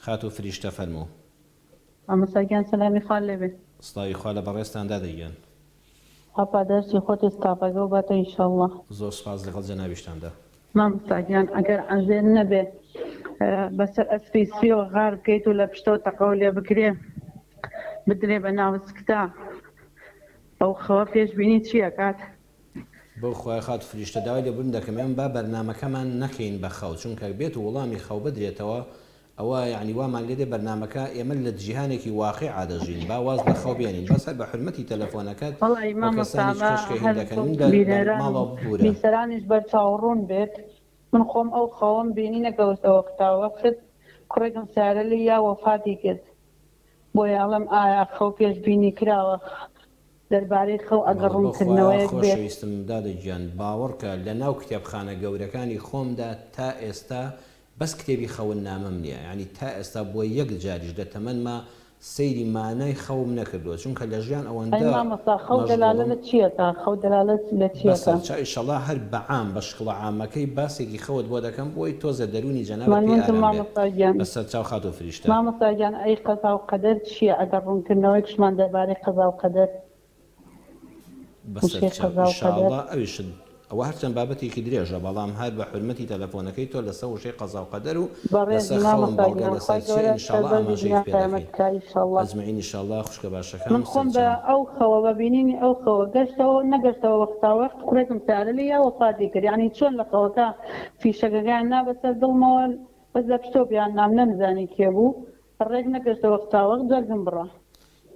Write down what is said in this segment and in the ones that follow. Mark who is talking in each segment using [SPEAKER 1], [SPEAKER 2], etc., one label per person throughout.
[SPEAKER 1] خاتوو فریشتە فەرموو.
[SPEAKER 2] مامۆستا گیان سەلامی خوات لێ بێ.
[SPEAKER 1] سڵاوی خوا لە بەڕێزتان دادە گیان.
[SPEAKER 2] خوا پاداشتی خۆت و ستافەکەو باتەوە ئینشەڵا.
[SPEAKER 1] زۆر سوپاس لەگەڵ جەنابیشتاندا.
[SPEAKER 2] مامۆستا گیان ئەگەر عەزێت نەبێ بەسەر ئەسپی سپیەوە غار بکەیت و لە پشتەوە تەقەو لێ بکرێ بدرێ بە ناو سکتا ئەو خەوە پێش بینی چی ئەکات؟
[SPEAKER 1] بەو خوایە خاتوو فریشتە داوای لێبوردن دەکەم ئێمە با بەرنامەکەمان نەکەین بە خەو چونکە بێت و وەڵامی خەو بدرێتەوە ئەوە یەعنی وامان لێدێ بەرنامەکە ئێمە لە جیهانێکی واقیعا دەژین با واز لە خەو بێنین بەس هەر بە حورمەتی تەلەفۆنەکەت
[SPEAKER 2] وەڵایی
[SPEAKER 1] و
[SPEAKER 2] مامۆستا
[SPEAKER 1] کەسانیش
[SPEAKER 2] با
[SPEAKER 1] کەش کە هین
[SPEAKER 2] هەر
[SPEAKER 1] دەکەن
[SPEAKER 2] بۆ
[SPEAKER 1] من بە بە
[SPEAKER 2] بینەران و
[SPEAKER 1] ماڵەوە ببورە.
[SPEAKER 2] بیسەرانیش بەرچاو ڕوون بێت من خۆم ئەو خەوەم بینی نەگەوشت ئەوەختا وەخت کوڕێکم سەیارە لێی یا وەفاتی کرد بۆیە ئەڵێم ئایا خەو پێش بینی کراوە دەربارەی خەو ئەگەر
[SPEAKER 1] بەڵێ بۆ خوایە
[SPEAKER 2] ڕوونکردنەوەیەک بێت.
[SPEAKER 1] خۆشەویستم دادە گیان باوەڕکە لە ناو کتێبخانە گەورەکانی خۆمدا تا ئێستا بەس کتێبی خەون نامەم نیە یانی تا ئێستا بۆ یەک جاریش لە تەمەنما سەیری مانای خەوم نەکردوە چونکە لە ژیان
[SPEAKER 2] ئەی
[SPEAKER 1] ئەوەندە
[SPEAKER 2] مامۆستا خەو دەلالە
[SPEAKER 1] مەشغوڵم.
[SPEAKER 2] لە چیەکا خەو دەلالەت لە
[SPEAKER 1] بەسەر
[SPEAKER 2] چیەکا؟
[SPEAKER 1] چاو ئیشەڵا هەر بە عام بە شکڵە عامەکەی باسێکی خەوت بۆ دەکەم بۆی تۆزێ دەرونی جەنابت پێی
[SPEAKER 2] مەمنونتم
[SPEAKER 1] ئارام بێ
[SPEAKER 2] مامۆستا گیان.
[SPEAKER 1] بەسەر چاو خاتوو فریشتە.
[SPEAKER 2] مامۆستا گیان ئەی قەزاو قەدەر چیە ئەگەر ڕوونکردنەوەیەکشمان دەربارەی قەزاو قەدەر
[SPEAKER 1] بەسەر
[SPEAKER 2] وشەی
[SPEAKER 1] چاو
[SPEAKER 2] قەزا و قەدەر.
[SPEAKER 1] ئیشاڵا ئەویشت ئەوە هەرچەند بابەتێکی درێژە بەڵام هەر بە حورمەتی تەلەفۆنەکەی تۆ لەسەر وشەی قەزا و قەدەر و لەسەر
[SPEAKER 2] بەڕێزی
[SPEAKER 1] خەون
[SPEAKER 2] مامۆستا
[SPEAKER 1] بەڵگە
[SPEAKER 2] گیان
[SPEAKER 1] لەسەر
[SPEAKER 2] خوای
[SPEAKER 1] چیە
[SPEAKER 2] گەورە
[SPEAKER 1] ان شاءاللە
[SPEAKER 2] سەربەرزی
[SPEAKER 1] ئاماژەیت
[SPEAKER 2] دنیا
[SPEAKER 1] پێ
[SPEAKER 2] قیامەت
[SPEAKER 1] دەکەین
[SPEAKER 2] بکا ئیشەڵا.
[SPEAKER 1] اجمعین ئیشاڵا خوشکە باشەکەم
[SPEAKER 2] من
[SPEAKER 1] سەر
[SPEAKER 2] خۆم بە
[SPEAKER 1] چاو.
[SPEAKER 2] ئەو خەوە بە بینینی ئەو خەوە گەشتەوە نەگەشتەوە وەختا وەخت کوڕێکم سەیارە لێ یا وەفاتی کرد یانی چۆن لە خەوەکە فیشەکەکەیان نا بەسەر دڵمەوە بەس لە پشتەوە پێیان نام نەمزانی کێ بوو ڕێک نەگەشتەوە وەختا وەخت جەرگم بڕا.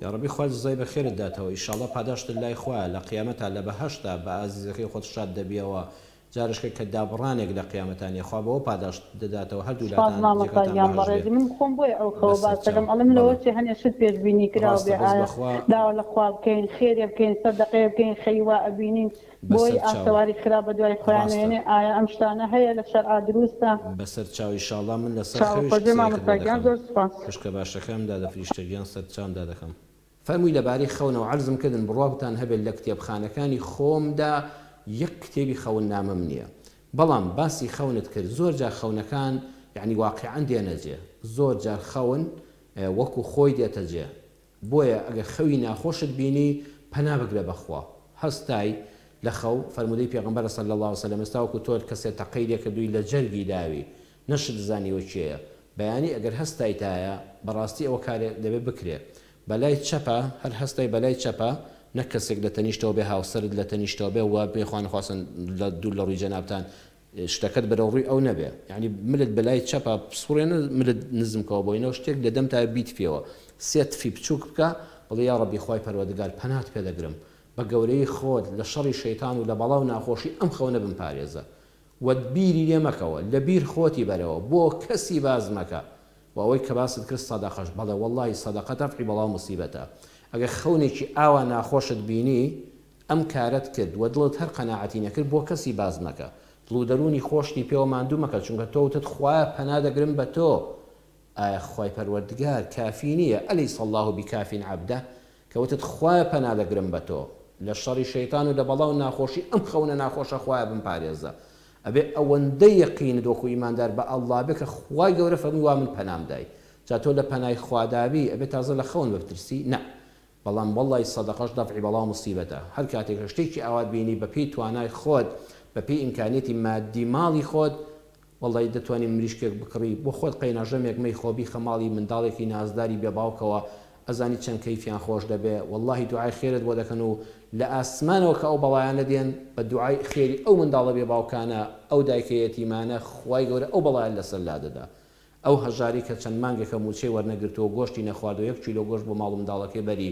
[SPEAKER 1] یاڕەبی خوا جزای بەخێرت داتەوە ئیشاڵا پاداشتت لای خوایە لە قیامەتا لە بەهەشتا بە ئازیزەکەی خۆت شاد دەبیەوە جارشکە کە دابڕانێک لە قیامەتا نیە خوا بەوە پاداشت دەداتەوە
[SPEAKER 2] سپاس
[SPEAKER 1] هەردوولاتان
[SPEAKER 2] مامۆستا
[SPEAKER 1] جێگاتان
[SPEAKER 2] گیان
[SPEAKER 1] بەهەشت بێ
[SPEAKER 2] بەڕێزی من خۆم بۆیە ئەو خەوە
[SPEAKER 1] بەسەر
[SPEAKER 2] باس
[SPEAKER 1] چاو
[SPEAKER 2] دەکەم ئەڵێم لەوە
[SPEAKER 1] بەڵێ
[SPEAKER 2] چێ هەنێ شت پێشبینی کراو
[SPEAKER 1] ڕاستە
[SPEAKER 2] بێ
[SPEAKER 1] بەس
[SPEAKER 2] ئایا
[SPEAKER 1] بەخوا
[SPEAKER 2] داوا لە خوا بکەین خێرێ بکەین سەدەقەیە بکەین خەی وا ئەبینین بۆی
[SPEAKER 1] بەسەر چاو
[SPEAKER 2] ئاسەواری خراپ بەدوای خۆیان
[SPEAKER 1] ڕاستە.
[SPEAKER 2] نەیەنێ ئایا ئەم شتانە هەیە لە شەرعا دروستە؟
[SPEAKER 1] بەسەر چاو ئیشاڵا من لەسەر
[SPEAKER 2] چاوە
[SPEAKER 1] خەویش
[SPEAKER 2] خۆشبێ
[SPEAKER 1] قسەیەکت
[SPEAKER 2] مامۆستا
[SPEAKER 1] بۆ
[SPEAKER 2] گیان
[SPEAKER 1] دەکەم
[SPEAKER 2] زۆر سوپاس.
[SPEAKER 1] خوشکە باشەکەم دادە فریشتە گیان سەر چاوم دادەکەم. فەرمووی لەبارەی خەونەوە عەرزم کردن بڕواتان هەبێت لە کتێبخانەکانی خۆمدا یەک کتێبی خەوننامەم نییە بەڵام باسی خەونت کرد زۆر جار خەونەکان یەعنی واقیعەن دێنە جێ زۆر جار خەون وەکو خۆی دێتە جێ بۆیە ئەگەر خەوی ناخۆشت بینی پەنا بگرە بە خوا هەستای لە خەو فەرموودەی پێغەمبەرە صلی اللە علیە وسلم ئێستا وەکو تۆ کەسێ تەقەی لێ کردووی لە جەرگی داوی نەشت زانیوە کێیە بەیانی ئەگەر هەستایتایە بەڕاستی ئەوە کارێ دەبێ بکرێ بەلای چەپا هەر هەستای بەلای چەپا نەک کەسێک لە تەنیشتەوە بێ هاوسەرت لە تەنیشتەوە بێ وە بێ خوا نەخواستە لە دوور لە ڕووی جەنابتان شتەکەت بەرەو ڕووی ئەو نەبێ یانی ملت بەلای چەپا بسوڕێنە ملت نزم کەوە بۆی نەو شتێک لە دەمتا بیتفیەوە سێ تفی بچووک بکە بڵێ یاڕەبی خوای پەروەردگار پەنات پێ دەگرم بە گەورەیی خۆت لە شەڕی شەیتان و لە بەڵا و ناخۆشی ئەم خەونە بمپارێزە وە بیری لێ مەکەوە لە بیر خۆتی بەرەوە بۆ کەسی باس مەکە وە ئەوەی کە باست کرد سەدەقەش بەڵێ وەڵاهی سەدەقە دەفعی بەڵا و موسیبەتە ئەگەر خەونێکی ئاوا ناخۆشت بینی ئەم کارەت کرد وە دڵت هەر قەناعەتی نەکرد بۆ کەسی باس مەکە دڵ و دەروونی خۆشتی پێوە ماندوو مەکە چونکە تۆ وتت خوایە پەنا دەگرم بە تۆ ئایا خوای پەروەردگار کافی نییە الیس اللە بکاف عبدە کە وتت خوایە پەنا دەگرم بە تۆ لە شەڕی شەیتان و لە بەڵا و ناخۆشی ئەم خەونە ناخۆشە خوایە بمپارێزە ئەبێ ئەوەندە یەقینت وەکو ئیماندار بە اللە بێ کە خوای گەورە فەرمووی وا من پەنام دای جا تۆ لە پەنای خوادابی ئەبێ تازە لە خەون بترسی نا بەڵام وەڵای سەدەقەش دەفعی بەڵا و موسیبەتە هەر کاتێک کە شتێکی ئاوات بینی بە پێی توانای خۆت بە پێی ئیمکانیەتی مادی ماڵی خۆت وەڵای دەتوانی مریشکێک بکڕی بۆ خۆت قەینا ژەمێک مەی خۆ بیخە ماڵی منداڵێکی نازداری بێ باوکەوە ئەزانی چەند کەیفیان خۆش دەبێ وەڵاهی دوعای خێرت بۆ دەکەن و لە ئاسمانەوە کە ئەو بەڵایانە دێن بە دوعای خێری ئەو منداڵە بێ باوکانە ئەو دایکە یەتیمانە خوای گەورە ئەو بەڵایە لەسەر لادەدا ئەو هەژارەی کە چەند مانگێکە مووچەی وەرنەگرتووە و گۆشتی نەخواردووە یەک کیلۆ گۆشت بۆ ماڵ و منداڵەکەی بەری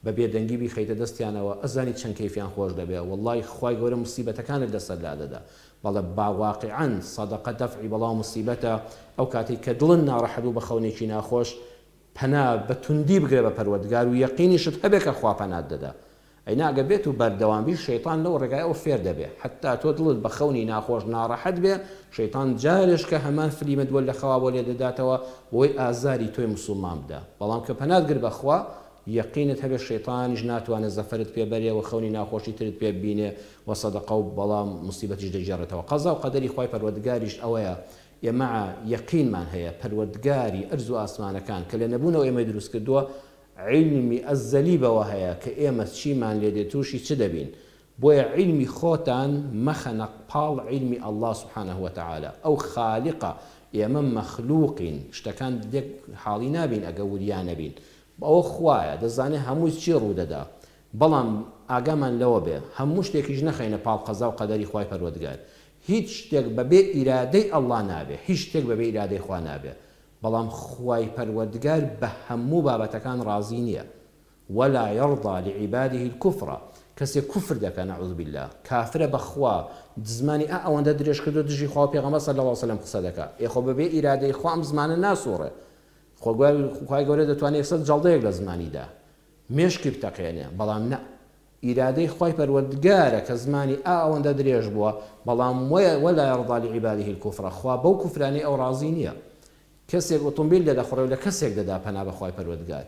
[SPEAKER 1] بە بێدەنگی بیخەیتە دەستیانەوە ئەزانی چەند کەیفیان خۆش دەبێ وەڵڵاهی خوای گەورە موسیبەتەکانت لەسەر لادەدا بەڵێ با واقیعەن سەدەقە دەفعی بەڵا و موسیبەتە ئەو کاتەی کە دڵت ناڕەحەت بوو بە خەونێکی ناخۆش پەنا بە توندی بگرە بە پەروەردگار و یەقینیشت هەبێ کە خوا پەنات دەدا ئەینا ئەگەر بێت و بەردەوام بی شەیتان لەو ڕێگایەوە فێر دەبێ حەتتا تۆ دڵت بە خەونی ناخۆش ناڕەحەت بێ شەیتان جارێشکە هەمان فلیمت بۆ لە خەوا بۆ لێ دەداتەوە بۆی ئازاری تۆی موسوڵمان بدا بەڵام کە پەنات گرت بە خوا یەقینت هەبێ شەیتانیش ناتوانێ زەفەرت پێ بەرێ و خەونی ناخۆشی ترت پێ ببینێ و سەدەقە و بەڵا موسیبەتیش دەگێڕێتەوە قەزا و قەدەری خوای پەروەردگاریش ئەوەیە. ئێمە یەقینمان هەیە پەروەردگاری ئەرز و ئاسمانەکان کە لە نەبوونەوە ئێمەی دروست کردووە عیلمی ئەزەلی بەوە هەیە کە ئێمە چیمان لێ دێ تووشی چ دەبین بۆیە عیلمی خۆتان مەخەنە پاڵ عیلمی اللە سبحانە وتعالی ئەو خالقە ئێمە مەخلوقین شتەکان لێک حاڵی نابین ئەگە وریا نەبین ئەوە خوایە دەزانێ هەمووی چی ڕوودەدا بەڵام ئاگامان لەوە بێ هەموو شتێکیش نەخەینە پاڵ قەزا و قەدەری خوای پەروەردگار هیچ شتێک بەبێ ئیرادەی اللە نابێ هیچ شتێک بەبێ ئیرادەی خوا نابێ بەڵام خوای پەروەردگار بە هەموو بابەتەکان ڕازی نیە ولا یرضی لعباده الکفر کەسێک کوفر دەکا نعوذ باللە کافرە بە خوا زمانی ئا ئەوەندە درێژ کردوە دژی خوا و پێغەمبەر صلی اللە علیە وسلم قسە دەکا ئێ خۆ بەبێ ئیرادەی خوا ئەم زمانە ناسوڕێ خۆ گوایە خوای گەورە دەتوانێ یەکسەر جەڵدەیەک لە زمانی دا مێشکی بتەقێنێ بەڵام نا ئیرادەی خوای پەروەردگارە کە زمانی ئا ئەوەندە درێژ بووە بەڵام ولا یرضی لعباده الکفر خوا بەو کوفرانەی ئەو ڕازی نیە کەسێک ئۆتۆمبیل لێدەخوڕێ و لە کەسێک دەدا پەنا بە خوای پەروەردگار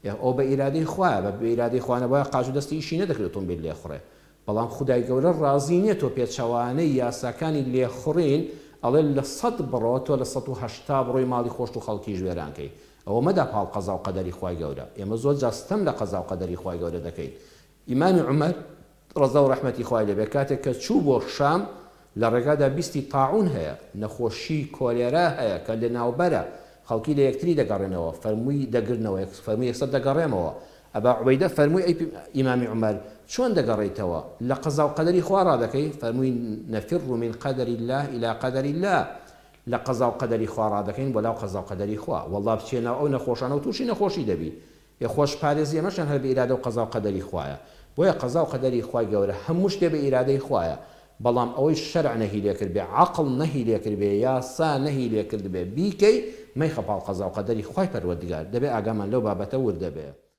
[SPEAKER 1] ئێ ئەوە بە ئیرادەی خوایە بە بێ ئیرادەی خوا نەبوایە قاچ و دەستی ئیشی نەدەکرد ئۆتۆمبیل لێخوڕێ بەڵام خودای گەورە ڕازی نیە تۆ پێچەوانەی یاساکانی لێخوڕین ئەڵێ لە سەت بڕۆ تۆ لە 180 بڕۆی ماڵی خۆشت و خەڵکیش وێران کەی ئەوە مەدا پاڵ قەزا و قەدەری خوای گەورە ئێمە زۆر جار ستەم لە قەزا و قەدەری خوای گەورە دەکەین ئیمامی عومەر ڕەزا و ڕەحمەتی خوای لێ بێ کاتێک کە چوو بۆ شام لە ڕێگادا بیستی تاعون هەیە نەخۆشی کۆلێرا هەیە کە لەناوبەرە خەڵکی لە یەکتری دەگەڕێنەوە فەرمووی دەگرنەوە فەرمووی یەکسەر دەگەڕێمەوە ئەبا عوبەیدە فەرمووی ئەی ئیمامی عومەر چۆن دەگەڕێیتەوە لە قەزا و قەدەری خوا ڕادەکەی فەرمووی نفر من قدر اللە الی قدر اللە لە قەزا و قەدەری خوا ڕادەکەین بۆ لاو قەزا و قەدەری خوا وەڵا بچیە ناو ئەو نەخۆشانەوە تووشی نەخۆشی دەبی ئێ خۆش پارێزی ئەمەشیان هەر بە ئیرادە و قەزا و قەدەری خوایە بۆیە قەزا و قەدەری خوای گەورە هەموو شتێ بە ئیرادەی خوایە بەڵام ئەوەی شەرع نەهی لێ کردبێ عەقڵ نەهی لێ کردبێ یاسا نەهی لێ کردبێ بیکەی مەیخە پاڵ قەزا و قەدەری خوای پەروەردگار دەبێ ئاگامان لەو بابەتە وردە بێ.